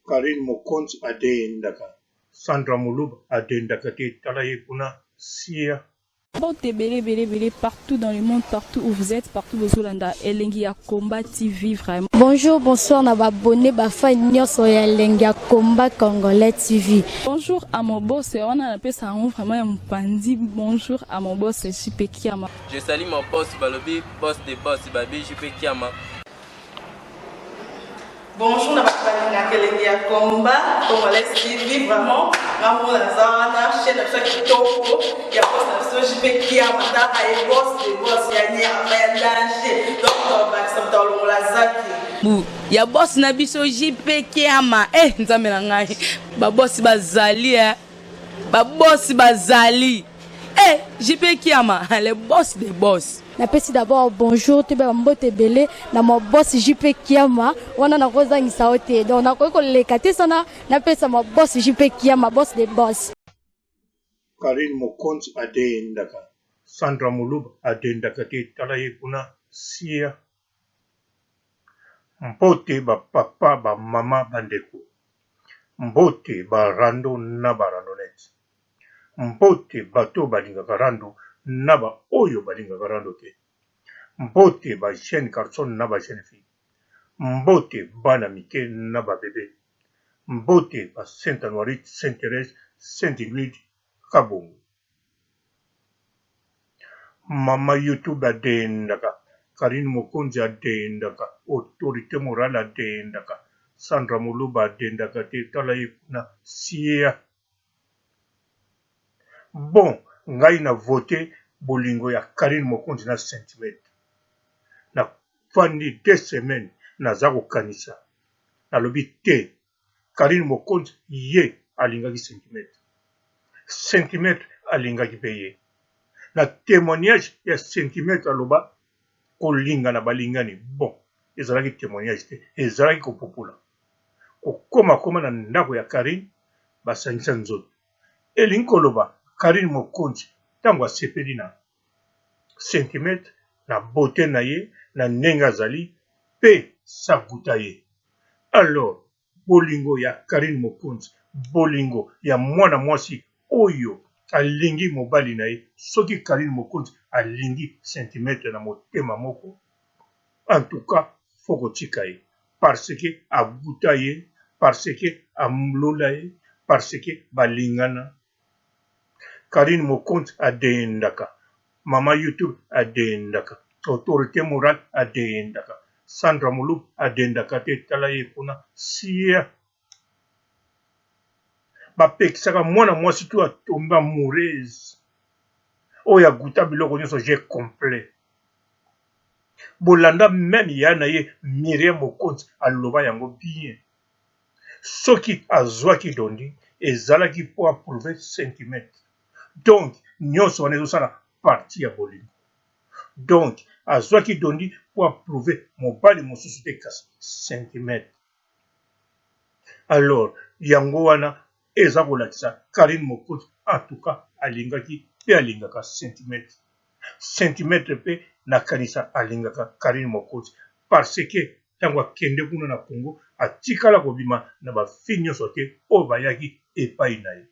Carine mokonzi adendaka. Sandra muluba adendaka te tala ye kuna sia. Mbote ebele ebele ebele partout dans le monde partout où vous êtes partout bozolanda elengi ya combat TV vraiment. Bonjour bonsoir na ba abonné ba fan nyonso ya elengi ya combat congolais TV. Bonjour à mon boss wana napesa yango vraiment ya mopanzi bonjour à mon boss JP Kiama. Je salue mon boss balobi boss de boss babi JP Kiama. Bonjour na bato balingaka elengi ya combat congolais TV vraiment nga moko naza wana chaîne na biso ya kitoko ya boss na biso JP Kiama tala ye boss de boss ya nyama ya danger donc tobakisa moto alongola zaki bu ya boss na biso JP Kiama eh nzambe na ngai ba boss bazali eh ba boss bazali eh JP Kiama le boss de boss. Napesi d'abord bonjour toyeba ba mbote ebele na ma boss JP Kiama wana nakozangisa yo te donc nakoki koleka te sana napesa ma boss JP Kiama boss de boss. Carine mokonzi adendaka. Sandra muluba adendaka te tala ye kuna sia. Mbote ba papa ba mama ba ndeko mbote ba rando na ba randonnette mbote bato oyo balingaka rando na ba oyo balingaka rando te mbote ba jeune garçon na ba jeune fille mbote bana mike na ba bebe mbote ba saint anuarite saint Therèse saint Ingrid kabongo. Mama youtube adendaka, Carine mokonzi adendaka, autorite morale adendaka, Sandra muluba adendaka te tala ye kuna siaa. Bon ngai na vote bolingo ya Carine mokonzi na centimetre na fandi deux semaines naza kokanisa nalobi te Carine mokonzi ye alingaki centimetre centimetre alingaki pe ye na temoignage ya centimetre aloba kolingana balingani bon ezalaki temoignage te ezalaki kopopola kokoma koma na ndako ya Carine basangisa nzoto elingi koloba Carine mokonzi tango asepeli na centimetre na beaute na ye na ndenge azali pe saguta ye alors bolingo ya Carine Mokonzi bolingo ya mwana mwasi oyo alingi mobali na ye soki Carine Mokonzi alingi centimetre na motema moko en tout cas faut kotika ye parce que aguta ye parce que alola ye parce que balingana Carine mokonzi adendaka maman youtube adendaka autorite morale adendaka Sandra muluba adendaka te tala ye kuna siaa bapekisaka mwana mwasi tout atombe amoureuse oyo aguta biloko nyonso je complet bolanda meme ya na ye Miriam mokonzi aloba yango bien Soki azuaki Dondy ezalaki po a prouver centimetre donc nionso wana ezosala partie ya bolingo donc azuaki Dondy po a prouver mobali mosusu te kasi centimetre alors yango wana eza kolakisa Carine Mokonzi en tout cas alingaki pe alingaka centimetre centimetre pe nakanisa alingaka Carine Mokonzi parce que tango akende kuna na Congo atikala kobima na ba filles nionso te oyo bayaki epayi na ye.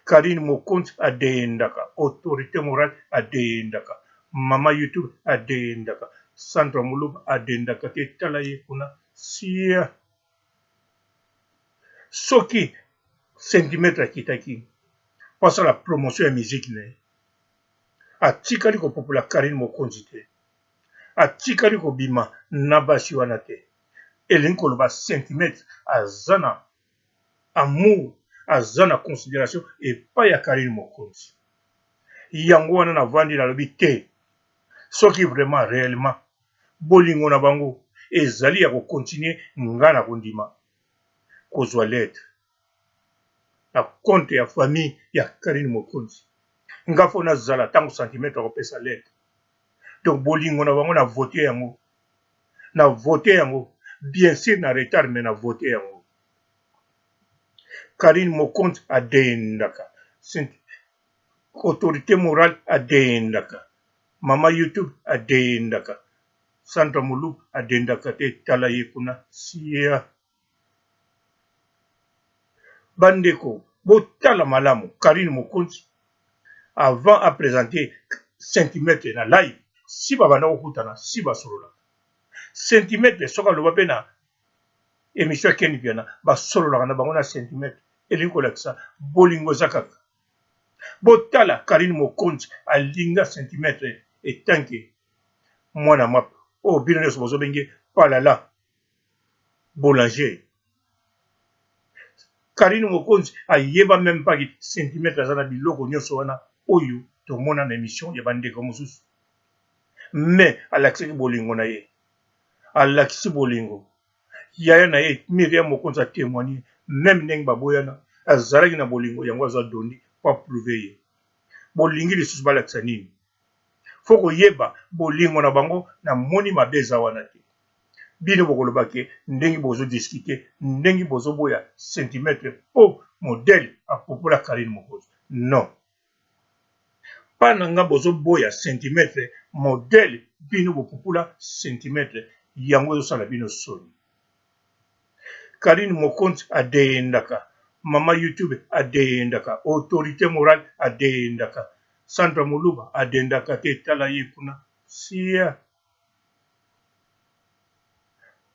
Carine Mokonzi adendaka, autorite morale adendaka, maman youtube adendaka, Sandra Muluba adendaka te tala ye kuna siaa. Soki centimetre akitaki po asala promotion ya musique na ye atikali kopopola Carine Mokonzi te. Atikali kobima na basi wana te elingi koloba centimetre aza na amour aza na consideration epai ya Carine Mokonzi yango wana navandi nalobi te soki vraiment reellement bolingo na bango ezali ya ko continuer nga na kondima kozua lettre na compte ya famille ya Carine Mokonzi nga faut nazala tango centimetre akopesa lettre donc bolingo na bango na vote yango na vote yango bien sur na retard mais na vote yango Carine Mokonzi adendaka autorite morale adendaka mama youtube adendaka Sandra Muluba adendaka te tala ye kuna siaa. Bandeko botala malamu Carine Mokonzi avant a presenter centimètre na live si babanda kokutana si basololaka. Centimètre soki aloba pe na emission ya Ken Mpiana basololaka na bango na centimètre elingi kolakisa bolingo eza kaka. Botala Carine Mokonzi alinga centimètre etanke mwana mapa oyo bino nyonso bozobenge palala boulanger. Carine Mokonzi ayeba meme pas que centimètre aza na biloko nyonso wana oyo tomona na emission ya bandeko mosusu. Mais alakisaki bolingo na ye. Alakisi bolingo. Yaya na ye Myriam Mokonzi a temoigner meme ndenge baboyana azalaki na bolingo yango azwa Dondy po a prouver ye. Bolingi lisusu balakisa nini? Faut koyeba bolingo na bango na moni mabe eza wana te. Bino bokoloba ke ndenge bozo discuter ndenge bozo boya centimetre po modèle apopola Carine Mokonzi non pa na nga bozo boya centimetre modèle bino bopupula centimetre yango ezo sala bino soni. Carine Mokonzi adendaka mama youtube adendaka autorite morale adendaka Sandra Muluba adendaka te tala ye kuna sia.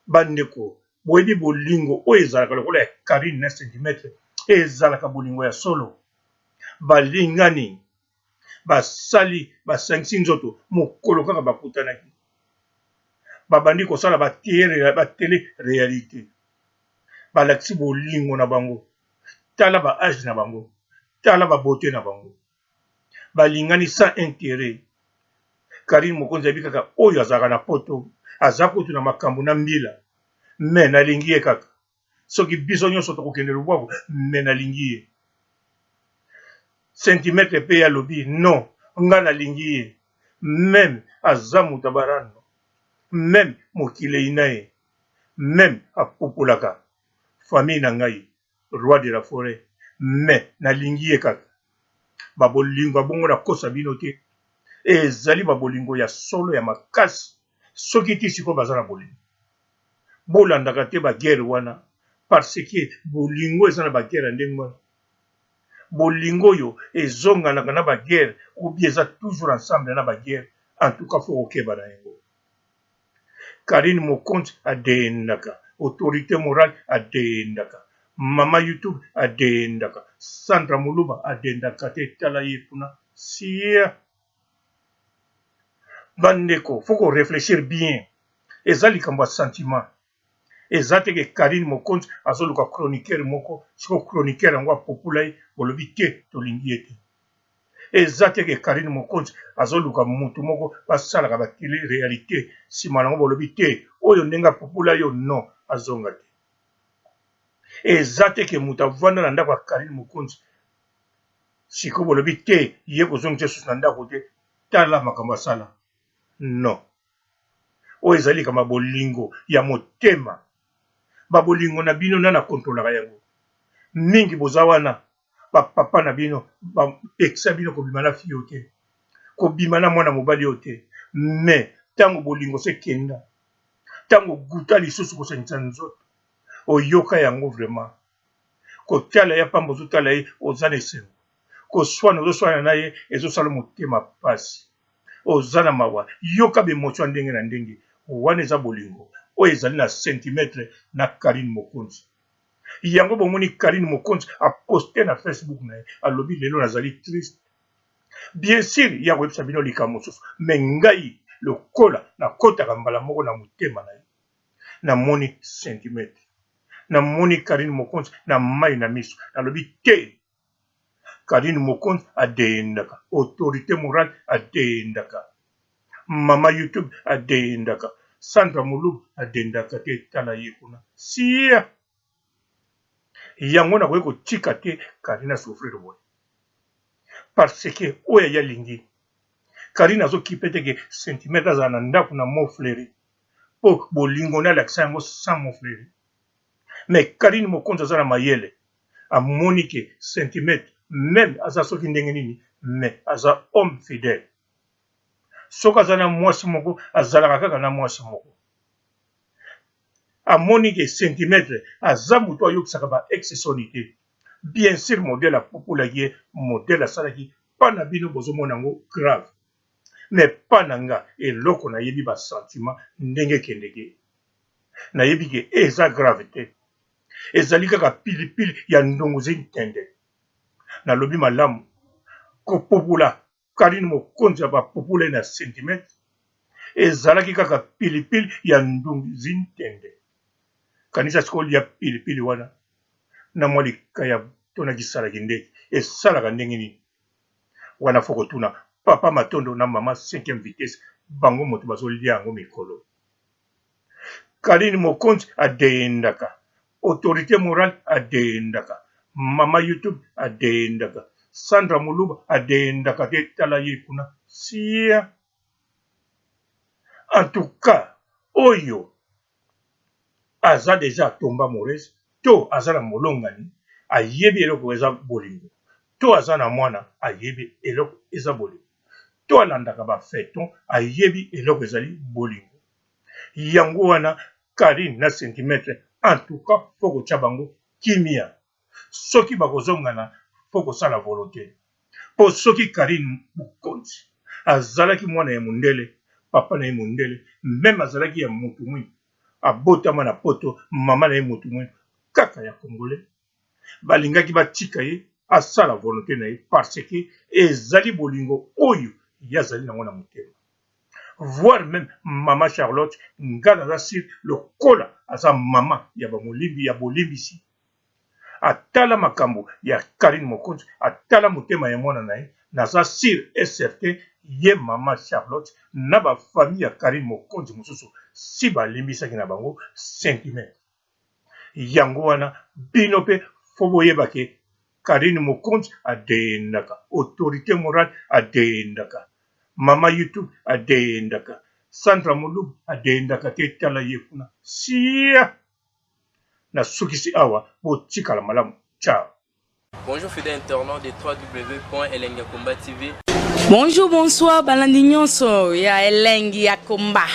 Ba ndeko boyebi bolingo oyo ezalaka lokola ya Carine na centimetre ezalaka bolingo ya solo balingani basali basangisi nzoto mokolo kaka bakutanaki babandi kosala ba tele realite balakisi bolingo na bango tala ba age na bango tala ba beaute na bango balingani sans interet Carine mokonzi ayebi kaka oyo azalaka na poto aza kutu na makambu na mbila mais nalingi ye kaka soki biso nyonso tokokende lubwaku mais nalingi ye centimetre pe ye alobi non nga nalingi ye meme aza moto ya barando meme mokili eyina ye meme apupolaka famille na ngai roi de la foret mais nalingi ye kaka ba bolingo ya bongo nakosa bino te ezali ba bolingo ya solo ya makasi soki ti sikoyo baza na bolingo bolandaka te ba guerre wana parce que bolingo eza na ba guerre ya ndenge wana bolingo oyo ezonganaka na ba guerre ou bien eza toujours ensemble na ba guerre en tout cas faut kokeba na yango Carine mokonzi adendaka autorite morale adendaka maman youtube adendaka Sandra muluba adendaka te tala ye kuna siaa ba ndeko faut ko reflechir bien eza likambo ya sentiment eza te ke Carine mokonzi azoluka chroniqueur moko siko chroniqueur yango apopula ye bolobi te tolingi ye te Eza te ke Carine Mokonzi azoluka mutu moko basalaka ba tele realite sima nango bolobi te oyo ndenge apupula yo non azonga te. Eza te ke mutu avanda na ndako ya Carine Mokonzi sikoyo bolobi te ye kozongisa ye susu na ndako te tala makambo asala non. Oyo ezali likambo ya bolingo ya motema ba bolingo na bino nani a controlaka yango mingi boza wana ba papa na bino ba pekisa bino kobima na fille oyo te kobima na mwana mobali oyo te mais tango bolingo se kenda tango oguta lisusu kosangisa nzoto oyoka yango vraiment kotala ya pamba ozotala ye oza na esengo koswana ozoswana na ye ezosala motema pasi oza na mawa yoka ba emotion ya ndenge na ndenge wana eza bolingo oyo ezali na centimetre na Carine Mokonzi Yango bomoni Carine Mokonzi a poste na Facebook na ye alobi lelo nazali triste. Bien sur ye akoyebisa bino likambo mosusu mais ngai lokola nakotaka mbala moko na motema na ye namoni centimetre namoni Carine Mokonzi na mayi na miso nalobi te Carine Mokonzi adendaka autorite morale adendaka mama YouTube adendaka Sandra Muluba adendaka te tala ye kuna sia yango nakoki kotika te Carine a souffrir boye parce que oyo ye alingi Carine azokipe te ke centimetre azala na ndako na Mont Fleury po bolingo na alakisa yango sans Mont Fleury mais Carine Mokonzi aza na mayele amoni ke centimetre meme aza soki ndenge nini mais aza homme fidèle soki aza na mwasi moko azalaka kaka na mwasi moko amoni ke centimetre aza moto ayokisaka ba ex soni te. Bien sur modèle apupulaki ye, modèle asalaki pa na bino bozomona yango grave, mais pa na nga eloko nayebi ba sentiment ndenge ekendeke, nayebi ke eza grave te, ezali kaka pilipili ya ndunguzi ntende. Nalobi malamu kopupula Carine mokonzi ya ba pupula na centimetre ezalaki kaka pilipili ya ndunguzi ntende. Kanisa sikoyo olia pilipili wana na mwa likaya to na kisala kindeki esalaka ndenge nini? Wana fo kotuna papa Matondo na mama cinquième vitesse bango moto bazolia yango mikolo. Carine Mokonzi adendaka, autorite morale adendaka, mama YouTube adendaka, Sandra Muluba adendaka te tala ye kuna sia. En tout cas oyo aza dejà atomba amoureuse to aza na molongani ayebi eloko eza bolingo to aza na mwana ayebi eloko eza bolingo to alandaka ba feuilleton ayebi eloko ezali bolingo yango wana Carine na centimetre en tout cas faut kotia bango kimia soki bakozongana faut kosala volonte po soki Carine mokonzi azalaki mwana ya mundele papa na ye mundele meme azalaki ya mutu mwindu abotama na poto mama na ye mutu mwindu kaka ya congolais balingaki batika ye asala volonte na ye parce que ezali bolingo oyo ye azali nango na motema voir meme mama Charlotte nga naza sur lokola aza mama ya ba molimbi ya bolimbisi atala makambo ya Carine Mokonzi atala motema ya mwana na ye naza sur et certain ye mama Charlotte na ba famille ya Carine Mokonzi mosusu si balimbisaki na bango sentiment yango wana bino pe fo boyeba ke Carine Mokonzi adendaka autorite morale adendaka mama YouTube adendaka Sandra Mulubu adendaka te tala ye kuna sia nasukisi awa botikala malamu ciao. Bonjour fidèle internaute de www.elengiyakomba.tv. Bonjour, bonsoir, balandi nyonso ya elengi ya komba.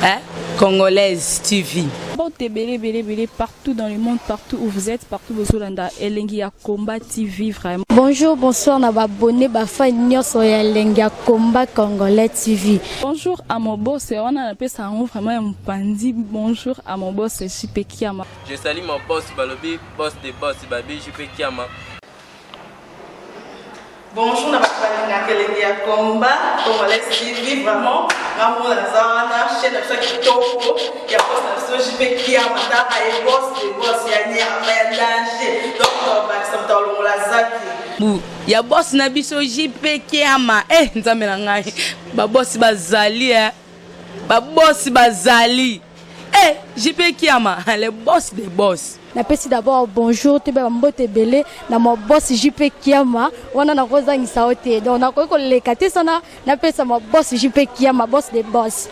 Hein? Congolaise TV. Mbote ebele ebele ebele partout dans le monde, partout où vous êtes, partout bozolanda elengi ya combat TV vraiment. Bonjour, bonsoir na ba abonné ba fan nyonso ya elengi ya combat congolais TV. Bonjour à mon boss, wana napesa yango vraiment ya mopanzi. Bonjour à mon boss JP Kiama. Je salue mon boss balobi boss de boss babi JP Kiama. Bonjour na bato balingaka elengi ya combat congolais TV vraiment nga moko naza wana chaîne na biso ya kitoko ya boss na biso JP Kiama taka ye boss de boss ya nyama ya danger donc tobakisa moto alongola zaki bu ya boss na biso JP Kiama eh nzambe na ngai ba boss bazali eh ba boss bazali eh JP Kiama le boss des boss. Napesi d'abord bonjour toyeba ba mbote ebele na ma boss JP Kiama wana nakozangisa yo te donc nakoki koleka te sana napesa ma boss JP Kiama boss des boss.